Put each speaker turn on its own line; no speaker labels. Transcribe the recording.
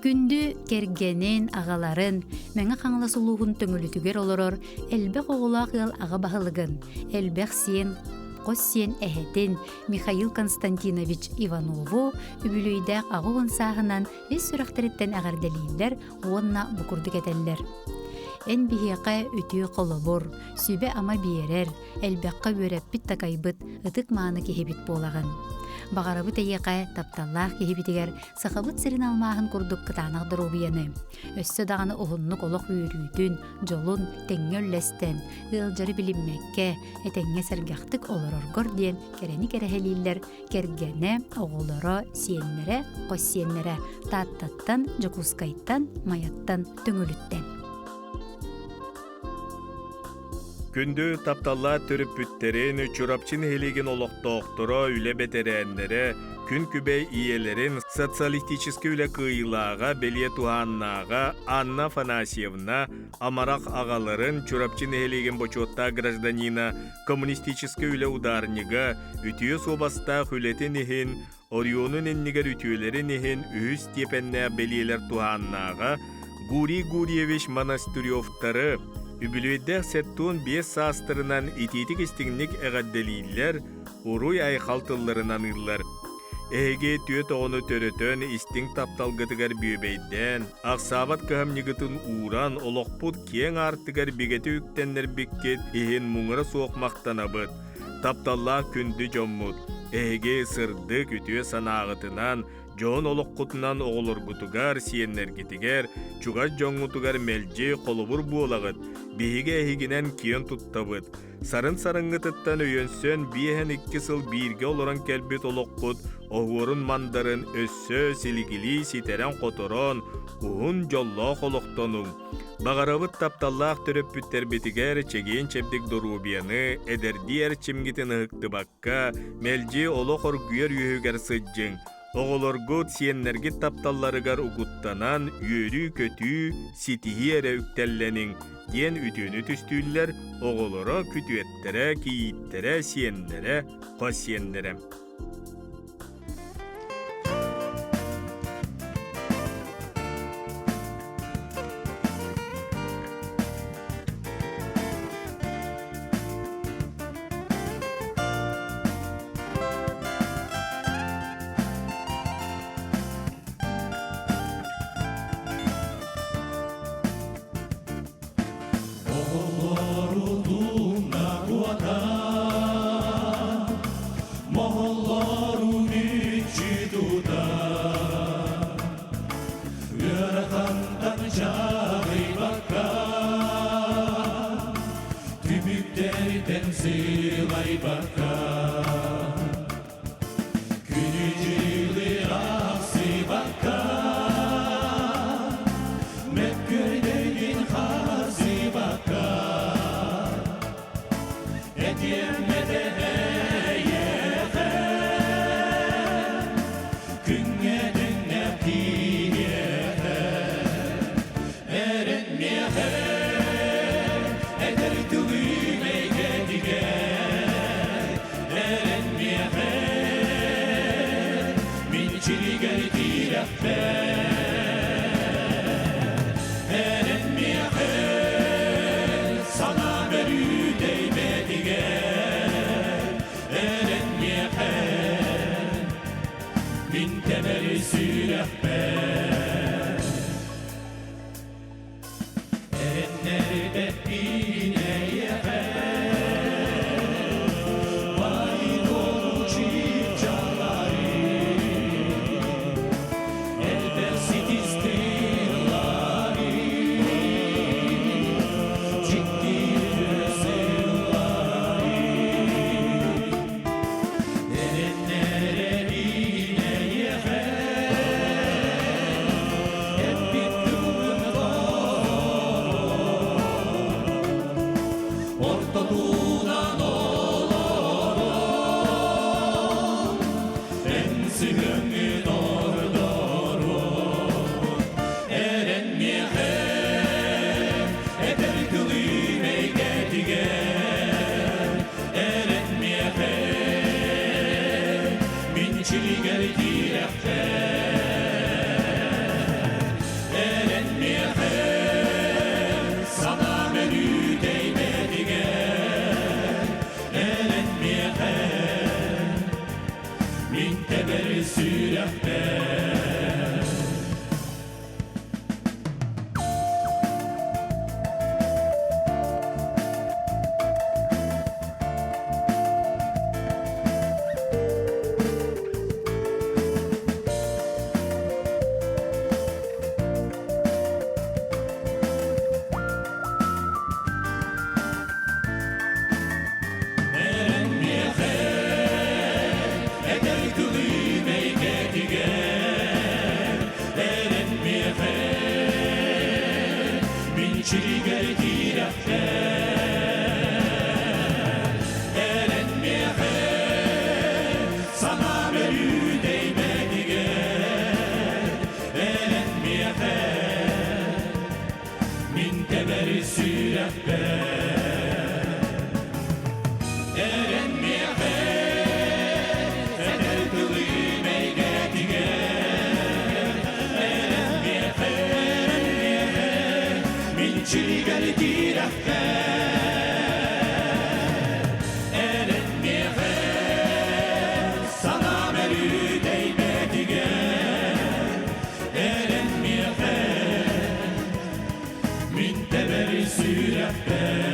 Күндү кэргэнин, аҕаларын, Мэҥэ Хаҥалас улууһун Төҥүлүтүгэр олорор элбэх оҕолоох ыал аҕа баһылыгын, элбэх сиэн, хос сиэн эһэтин Михаил Константинович Иванову үбүлүөйдээх 80 сааһынан ис сүрэхтэриттэн эҕэрдэлииллэр уонна бу курдук этэллэр. Эн биһиэхэ үтүө холобур, сүбэ-ама биэрэр, элбэххэ үөрэппит-такайбыт ытык-мааны киһибит буолаҕын. Баҕарабыт эйиэхэ тапталлаах киһибитигэр Сахабыт сирин алмааһын курдук кытаанах доруобуйаны, өссө даҕаны уһуннук олох үөрүүтүн, дьолун тэҥҥэ үллэстэн, ыалдьары билиммэккэ, этэҥҥэ сэргэхтик олороргор диэн кэрэни кэрэһэлииллэр кэргэнэ, оҕолоро, сиэннэрэ, хос сиэннэрэ Тааттаттан, Дьокуускайтан, Майаттан, Төҥүлүттэн.
Күндү тапталлаах төрөппүттэрин, Чурапчы нэһилиэгин олохтоохторо, үлэ бэтэрээннэрэ, күн күбэй ийэлэрин, социалистическай үлэ кыайыылааҕа, бэлиэ туһааннааҕа Анна Афанасьевна, амарах аҕаларын, Чурапчы нэһилиэгин бочуоттаах гражданина, коммунистическай үлэ ударнига, үтүө суобастаах үлэтин иһин, Орионун иннигэр үтүөлэрин иһин үһүс степеннээх бэлиэлэр туһааннааҕа Гурий Гурьевич Монастыревтары үбүлүөйдээх 75 саастарынан итиитик-истиҥник эҕэрдэлииллэр, уруй-айхал тылларын аныыллар. Эһиги түөрт оҕону төрөтөн, истиҥ тапталгытыгар бүөбэйдээн, ахсаабат кыһамньыгытын ууран, олохпут киэҥ аартыгар бигэтик үктэннэрбиккит иһин муҥура суох махтанабыт. Тапталлаах күндү дьоммут, эһиги сырдык үтүө санааҕытынан, дьоһун олоххутунан оҕолоргутугар, сиэннэргитигэр, чугас дьоҥҥутугар мэлдьи холобур буолаҕыт, биһиги эһигинэн киэн туттабыт. Сарын сарыҥҥытыттан өйөнсөн 52 сыл бииргэ олорон кэлбит олоххут оһуорун-мандарын өссө силигилии ситэрэн-хоторон, уһун дьоллоох олохтонуҥ. Баҕарабыт тапталлаах төрөппүттэрбитигэр чэгиэн-чэбдик доруобуйаны, эдэрдии эрчимҥитин ыһыктыбакка, мэлдьи олох оргуйар үөһүгэр сылдьыҥ, оҕолоргут, сиэннэргит тапталларыгар угуттанан, үөрүү-көтүү, ситиһии эрэ үктэллэниҥ диэн үтүөнү түстүүллэр оҕолоро, күтүөттэрэ, кийииттэрэ, сиэннэрэ, хос сиэннэрэ.
Оҕолору тумна куотан, моһоллору мүччү тутан, ыарахантан чаҕыйбакка, түбүктэртэн сылайбакка. Күнү-дьылы ахсыбакка, мөккүөрдэргин харсыбакка, этиэм этэ эйиэхэ, күҥҥэ тэҥнээх киһиэхэ, эрэн миэхэ, этэр тылым эйгэтигэр, эрэн миэхэ, мин чилигэр тирэхпэр, эрэн миэхэ, санаа бөрүү тэйбэтигэр, эрэн миэхэ, мин тэбэр сүрэхпэр. Эрэннэрбэппин эйиэхэ, баай-дуол чыпчаалары, элбэх. чилигэр тирэхпэр Эрэн миэхэ санаа өрүү тэйбэтигэр Эрэн миэхэ мин тэбэр сүрэхпэр Эрэн миэхэ этэр тылым эйгэтигэр Эрэн миэхэ, эрэн миэхэ мин чилигэр тирэхпэр Эрэн миэхэ санаам өрүү тэйбэтигэр Эрэн миэхэ мин тэбэр сүрэхпэр.